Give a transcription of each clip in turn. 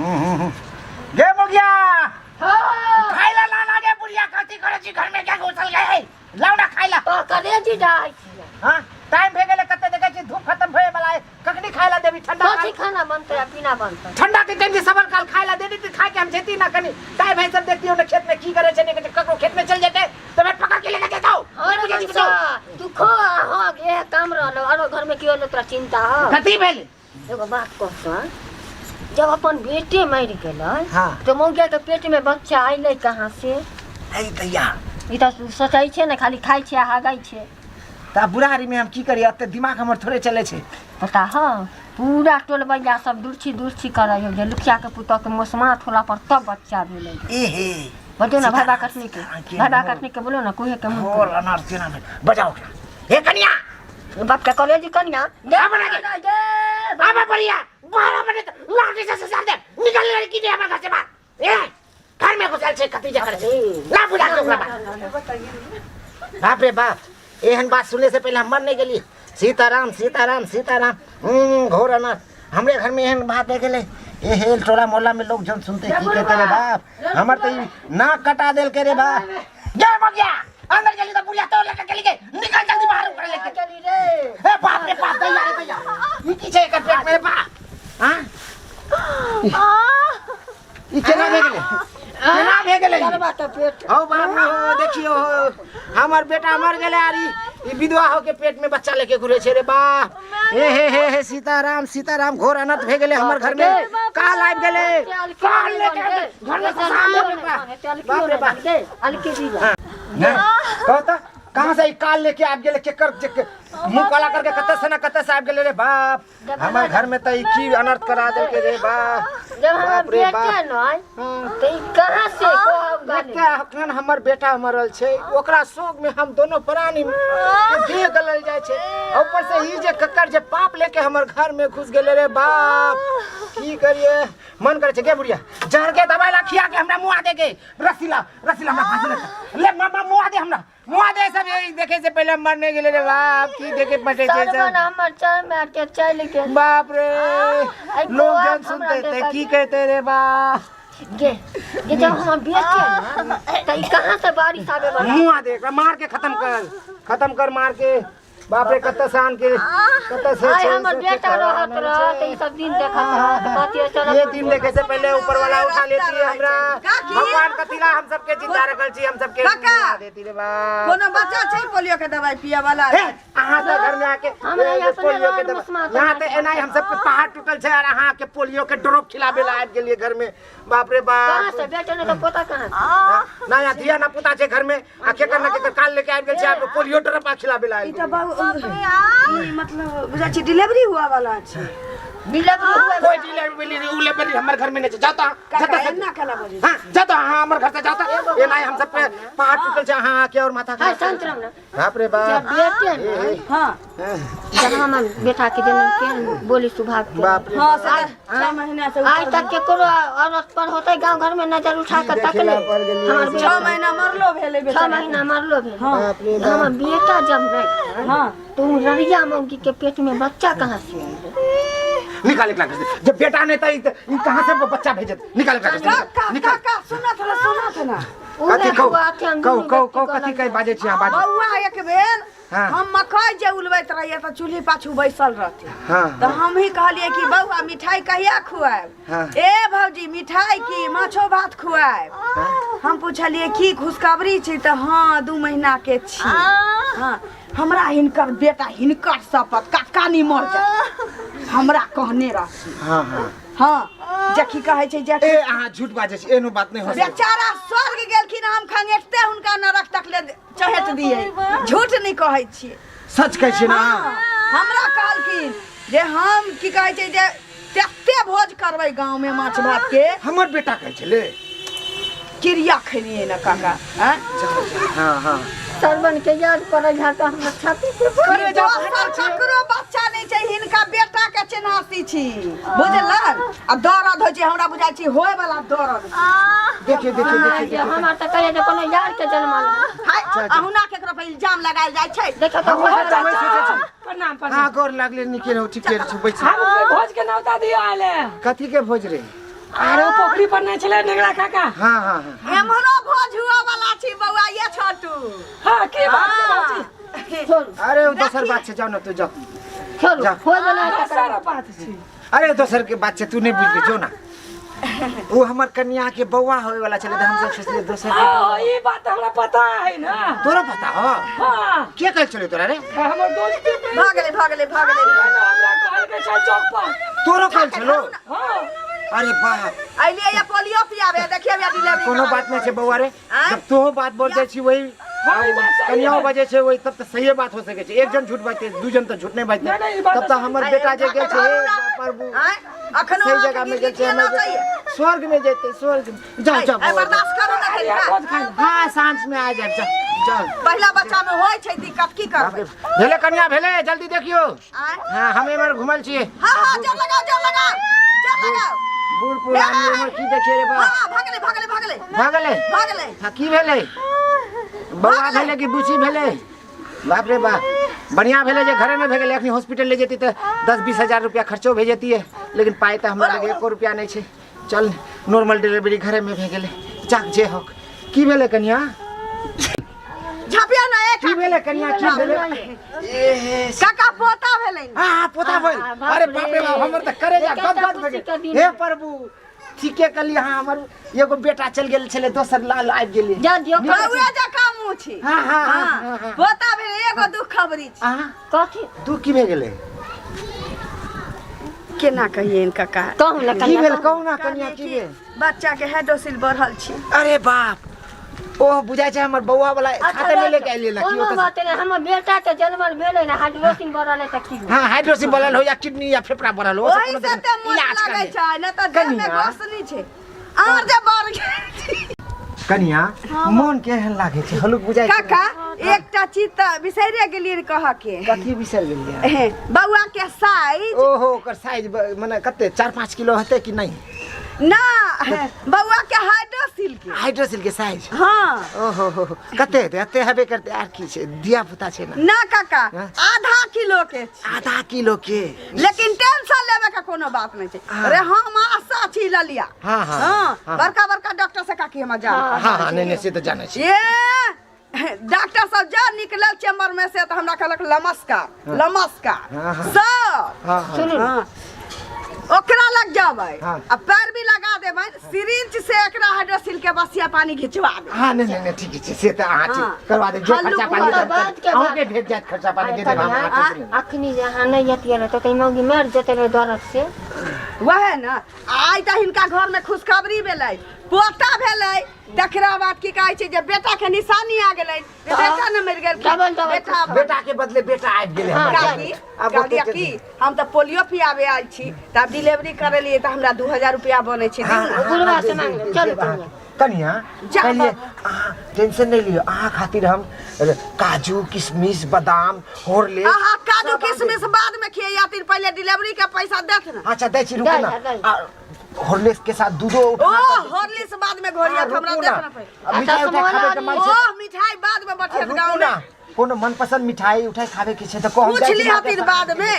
गे मुगिया खाइला ला ला गे बुढ़िया कथी करै छी घर में क्या घुसल गए लाउ ना खाइला तो करेजी जाइ छियै हां टाइम भे गेलै कते देखै छी धूप खत्म भए वाला है कखनी खाइला देबी ठंडा कथी खाना बनतै आ पीना बनतै ठंडा के टाइम जे सबल काल खाइला दे देती खाय के हम जेती ना कनी टाइम है सब देखती हो ना खेत में की करे छै नहीं करे ककरो खेत में चल जेते तो मैं पकड़ के लेके जेतौ हँ रे मनसा, तू खो आ हँ इएह काम रहलो आरो घर में केओ तोरा चिंता हो कथी भेल एगो बात कहतो जब अपन बेटे मरि गेलै हाँ। तऽ मौगिया के पेट में बच्चा अयलै कहाँ से अरे दैया ई तऽ सोचै छै ने खाली खाइ छै आ हागै छै तऽ बुढ़ारी में हम की करियै एते दिमाग हमर थोड़े चलै छै पता हौ पूरा टोलबैया सब दुर्छी दुर्छी करै हौ जे लुखिया के पुतोह के मोसमात होला पर तब बच्चा भेलै ए हे बजो ना भाई कटनी के सीताराम भाई कटनी के बोलो ना कुहे के मुंह और अनार केना भेल बजाओ ओकरा हे कनिया बाप के कॉलेज कनिया दे आबे ना दे दे बाबा बढ़िया बारह बजे तक लाठी से सजा दे निकल लड़की दे हमर घर से बाहर ए घर में घुसल छै कथी जे करे छै ला बुझा के ओकरा बाहर बाप रे बाप एहन बात सुनने से पहले हम मर नहीं गेली सीताराम सीताराम सीताराम घोर अनार हमरे घर में एहन बात भए गेलै ए हे टोला मोहल्ला में लोग जन सुनते की कहते रे बाप हमर तो ई नाक कटा देल के रे बाप जय मगिया अंदर गेली तो बुढ़िया तो लेके चली गई निकल जल्दी बाहर ओकरा लेके चली रे ए बाप रे बाप दैया रे दैया ई की छै एकर पेट में रे बाप हां ई केना भए गेलै केना भए गेलै ई? करबा के पेट हौ बाप रे हो देखियो हो हमर बेटा मर गेलै आर ई ई विधवा हो के पेट में बच्चा लेके घुरे छै रे बाप हे हे हे हे सीताराम सीताराम घोर अनर्थ भए गेलै हमर घर में काल आबि गेलै काल लेके आबि गेलै। घर में घुसा देब रे बाप बाप रे बाप नहि कहो तऽ कहाँ से ई काल लेके आबि गेलै केकर मुँह काला करके कतऽ से ना कतऽ से आबि गेलै रे बाप हमर घर में तऽ ई की अनर्थ करा देलकै रे बाप जब हमर बाप रे बेटे बाप नहीं हाँ। तो ई कहाँ से कहब गाली एकटा अखन हमर बेटा मरल छै ओकरा शोक में हम दोनों प्राणी के देह गलल जाइ छै आ ऊपर से ई जे ककर जे पाप लेके हमर घर में घुस गेलै रे बाप की करिए मन करे छै गे बुढ़िया जहर के दवाई ला खिया के हमरा मुआ दे के रसीला रसीला हमरा फांसी लग ले मामा मुआ दे हमरा मुआ दे सब यही देखे से पहले हम मरने गेले रे बाप की देखे पटे छै सरवन सब हमर चल मार के चल गेल बाप रे आई लोग बौआ जन हमरा सुनते ते देखा की कहते रे बाप गे गे जब हमर बेटे ने त ई कहाँ से बारिश आबे वाला मुआ दे एकरा मार के खत्म कर खत्म कर मार के बाप रे कत्ते शान के कत्ते से आइ छै, हमर सब बेटा के रहत कराना रहत छै। ई सब दिन देखत रहत कहतियै चल ये दिन देखे से पहले ऊपर वाला उठा लेती है हमरा काकी। भगवान कथिला हम सबके जिंदा रखल छी हम सबके काका। मुआ देती रे बाप कोनो बच्चा छै पोलियो के दवाई पिए वाला हे, अहाँ तऽ घर में आके हमरा ए, यहाँ अपने पोलियो के रोड दवा मुसमा यहाँ तऽ एनाही हम सब पे पहाड़ टूटल छै और अहाँ के पोलियो के ड्रॉप खिलाबे ला आबि गेलियै घर में बाप रे कहाँ बाप से बेटे ने तो पोता कहाँ से ना यहाँ धिया ना पुता छै घर में आ केकर ना केकर काल लेके आबि गेल छै आब पोलियो ड्रॉप आ खिलाबे ला ई आबि तऽ बहु ई मतलब बुझाइ छै डिलीवरी हुआ वाला छै डिलीवरी हुआ कोई डिलीवरी उलेवरी हमर घर में नहीं छै जाता काका जाता एना केना बजै हाँ जाता हाँ हमर घर से जाता एना हम सब पे पहाड़ टूटल छै अहाँ आके और माथा हाय खराब शांत रहो ना बाप रे बाप जब बेटे ने हां जब हमर बेटा के जनम के बोली सुभाग के बाप रे हां से 6 महीना से आज तक केकरो औरत पर होते गांव घर में नजर उठा के देखेला तकले पड़ गेलियै हमर 6 बेटा महीना मरलो भेलै 6 बेचारा महीना मरलो भेल बाप रे बाप हमर बेटा जब नहीं हां तो उ ररिया मौगी के पेट में बच्चा कहाँ से अइलै? निकाल एकरा घर से जब बेटा नहीं त ई कहाँ से बच्चा भेजत निकाल एकरा घर से काका निकाल काका सुनत ना सुनत ना उहे कथी कहू हुआ थे हम कहू दुनू कहू व्यक्ति कहू कहलक कथी कहि बाजै छी अहाँ बाजू बौआ एक बेर हाँ। हम मकई जे उलबैत रहियै तऽ चूल्ही पाछू बैसल रहती हाँ। तऽ हम ही कहलियै कि बौआ मिठाई कहिया खुआएब हाँ। ए भौजी मिठाई की माछो भात खुआएब हम पुछलियै की खुशखबरी छै तऽ हाँ 2 महीना के छी हाँ हमरा हिनकर बेटा हिनकर शपथ काका नहीं मर जाए हमरा कहने रहती हाँ हाँ हाँ जे की कहै छै जे ए अहाँ झूठ बाजै छी एहनो बात नहि हो सकै बेचारा स्वर्ग गेलखिन हम खंगेटते हुनका नरक तक ले चहेट दिए झूठ नहीं कहै छियै सच कहै छी ना हाँ, हमरा कहलखिन जे हम की कहै छै जे तते भोज करबै गाँव में माछ भात के हमर बेटा कहै छलै क्रिया खेलिए ना काका आँय? हाँ हाँ सरवन के याद पड़ै है तऽ हमर छाती पे करे जा दोसर ककरो बच्चा नहि छै हिनका बेटा के चिन्हासी छी बुझलन आ दर्द होइ छै हमरा बुझाइ छी होय वाला दर्द देखिए देखिए देखिए जे हमर तऽ कहै जे कोनो यार के जन्मल हाय अहुना केकरो पर इल्जाम लगायल जाइ छै देखो तऽ हम वएह तऽ वएह सोचै छी प्रणाम प्रणाम हाँ गोर लागले निके रहू ठीके रहू बैस हम भोज के नौता दियो आले कथी के भोज रे आरो पोखरी पर नहि छलै नेंगरा काका। हाँ हाँ हाँ। एम्हरो भोज हुआ वाला छी बौआ ये छोटू। हाँ की बात छै भौजी? छोड़ू। अरे ओ दोसर बात छै, जाओ ना तू जाओ। छोड़ू। जा। होय वाला है दोसर बात छै। अरे दोसर के बात छै, तू नहीं बुझबी, जो ना। ओ हमर कन्या के बौआ होय वाला छलै तऽ हमसब सोचलियै दोसर के। हाँ, ई बात हमरा पता है ना। तोरा पता हो? हाँ। के कहल छलै तोरा रे? हमर दोस्त के भऽ गेलै भऽ गेलै भऽ गेलै। हमरा कहल के छै चौक पर। तोरो कहल छलो? हाँ। अरे बाप। अइलियै या पोलियो पियाबे, देखियै या डिलीवरी। कोनो बात नहीं छै बौआ रे, आँय? जब तोहो बात बोल जाइ छी वही हाँ, ई बात सही कन्याओ है। बजै छै वही, तब तऽ सहिए बात हो सकै छै। एक जन झूठ बजतै, दू जन तऽ झूठ नहि बजतै। नहीं, नहीं, ई बात तब तऽ सही। हमर बेटा जे गेल छै, हे प्रभु, आँय? अखनो सही जगह में गेल छै, हमर बेटा स्वर्ग में जेतै, स्वर्ग में। जाओ जाओ आइ बौआ, बर्दाश्त करू ना अरे, कनिका। भोज खाइ लए। हाँ साँझ में आ जाए, जाओ जाओ। पहिला बच्चा में होइ छै दिक्कत, की करबै? भेलै कन्या भेलै, जल्दी देखियौ। आँय? हाँ हम एमहर घुमल छियै। हाँ हाँ जोर लगाओ जोर लगाओ जोर लगाओ। बूढ़ पुरानी एमहर की देखियै रे बा? हाँ भगले भगले भगले। भऽ गेलै? भगले। हाँ की भेलै? बौआ भेलै कि बुची भेलै? बाप रे बाप, बढ़िया भेलै जे घरे में भए गेलै। अखनी हॉस्पिटल ले जेती तऽ 10-20 हजार रुपया खर्चो भए जेतियै, लेकिन पाइ तऽ हमरा लग एको रुपया नहि छै। चल नॉर्मल डिलीवरी घरे में भए गेलै, जाक जे होक। की भेलै कन्या? झापिया ना एक। की भेलै कन्या, की भेलै? काका पोता भेलै। हाँ हाँ पोता भेल। बाप अरे बाप रे बाप, हमर तऽ करे जा गद गद भए गेल। हे प्रभु, ठीके कहलियै। हाँ हमर एगो बेटा चल गेल छलै, दोसर लाल आबि गेलै। जा दियौ। बौआ जकाँ मुँह छी। हाँ हाँ हाँ हाँ हाँ। पोता भेलै, एगो दुख खबरी छी। हाँ कथी तू की भए गेलै? केना कहियै काका? कहू ना की कन्या। भेल कहू ना कन्या, की भेल? बच्चा के हाइड्रोसिल बढ़ल छी। अरे बाप, ओह बुझाइ छै हमर बौआ वाला खाते में लेके आइलियै ना। की कोनो ओतऽ बात नहि, हमर बेटा के जन्मल भेलै ने, हाइड्रोसिन बढ़ल है तऽ की हाँ हाइड्रोसिन बढ़ल हो या किडनी या फेफड़ा बढ़ल हो, ओ सब ओही कोनो से दिक्कत तऽ नहि। मोट इलाज लागै कर छै, नहि तऽ देह में कनिया। गोश्त नहि छै। आर जे बढ़ गेल। कनिया मोन केहन लागै छै? हलुक बुझाइ छै? काका एकटा चीज तऽ बिसैरे गेलियै कहऽ के। कथी बिसरि गेलियै? बौआ के साइज। ओहो ओकर साइज मने कते 4-5 किलो हेतै कि नहि? ना बौआ के हाइड्रोसिल के। हाइड्रोसिल के साइज? हाँ। ओहो हो हो, कते हेतै? एते हेबे करतै, आर की छै, धिया पुता छै ना। ना काका हाँ? आधा किलो के छै। आधा किलो के? लेकिन टेंशन लेवे के कोनो बात नहीं छै। हाँ। अरे हम आशा छी ललिया। हाँ, हाँ, हाँ, हाँ। बड़का बड़का डॉक्टर से काकी हम जान। हाँ हाँ नहीं नहीं से तऽ जानै छी। ये डॉक्टर सब जा निकलल चैम्बर में से तऽ हमरा कहलक नमस्कार नमस्कार हाँ, हाँ। सर। हाँ हाँ। सुनू। हाँ। ओकरा लग जाबै हाँ। आ पैर भी लगा देबै, सिरिंज से एकरा हाइड्रोसिल के बसिया पानी घिचवा देबै। हाँ नहीं नहीं नहीं ठीक छै, से तऽ अहाँ हाँ। ठीक करवा देब, जे हल्लुक खर्चा पानी हुआ हेतै, बात के अहूँके बात। भेट जायत खर्चा पानी दे देब हम अहाँके से। अखनी जे अहाँ नहि जतियै ने तऽ मौगी मरि जेतै रे दर्द से। वएह ने आइ तऽ हिनका घर में खुशखबरी भेलै, पोता भेलै। तकरा बाद की कहै छै जे बेटा के निशानी आ गेलै, जे बेटा ने मरि गेल, डबल डबल बेटा बेटा के बदले बेटा आबि गेलै हमर काकी घरमे। आब ओते कहलियै की हम तऽ पोलियो पियाबे आयल छी, तऽ आब डिलीवरी करेलियै तऽ हमरा 2000 रुपया बनै छै। हाँ, दियौ ने। हाँ, बुढ़वा हाँ, से दे- मांग दे- चलू देब अहाँके। कनिया। कनिया जा कहलियै बाबू। अहाँ टेंशन नहि लियौ, अहाँ खातिर हम काजू किशमिश बादाम हॉर्लिक्स। अहाँ काजू किशमिश बाद में खियैया, तीन पहिले डिलीवरी के पैसा देत ना। अच्छा दै छी, रुकू दै, ना। दै। आ, हॉर्लिक्स के साथ दूधो ओ उठा कर- हॉर्लिक्स बाद में घोरिया हाँ, हमरा रुकू देत ना। ना पहिले। आ, मिठाई उठाई खाबे के मन छै। ओह मिठाई बाद में आ, बठियत रुकू गाँव ना, में। कोनो मनपसंद मिठाई उठाई खाबे के छै तऽ कहू। पूछ ली हथिन बाद में।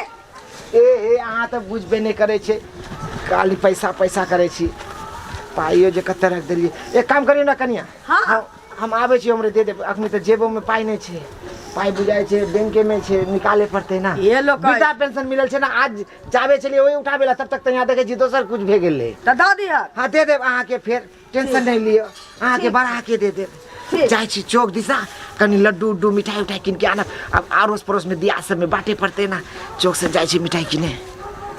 ए ए अहाँ तऽ बुझबे नहि करै छै, खाली पैसा पैसा करै छी। पाइयो जे कते रख देलियै। एक काम करियौ ने कनिया। हाँ। हम आबै छी, हमरे दे देब। अखनी तऽ जेबोमे पाइ नहि छै, पाइ बुझाइ छै बैंकेमे छै, निकाले पड़तै ना। ये लोग कहै- वृद्धा पेंशन मिलल छै ना, आज जाबे छलियै ओहि उठाबे ला, तब तक तऽ यहाँ देखै छी दोसर कुछ भए गेलै। तऽ दऽ दिहक। हाँ दे देब अहाँके, फेर टेंशन नहि लिअ, अहाँके बढ़ा के दे देब। ठीक। जाइ छी चौक दिशा, कनि लड्डू उड्डू मिठाई उठाई कीन के आनब। आब अड़ोस पड़ोसमे दिया सबमे बाँटे पड़तै ना। चौक से जाइ छी मिठाई किने।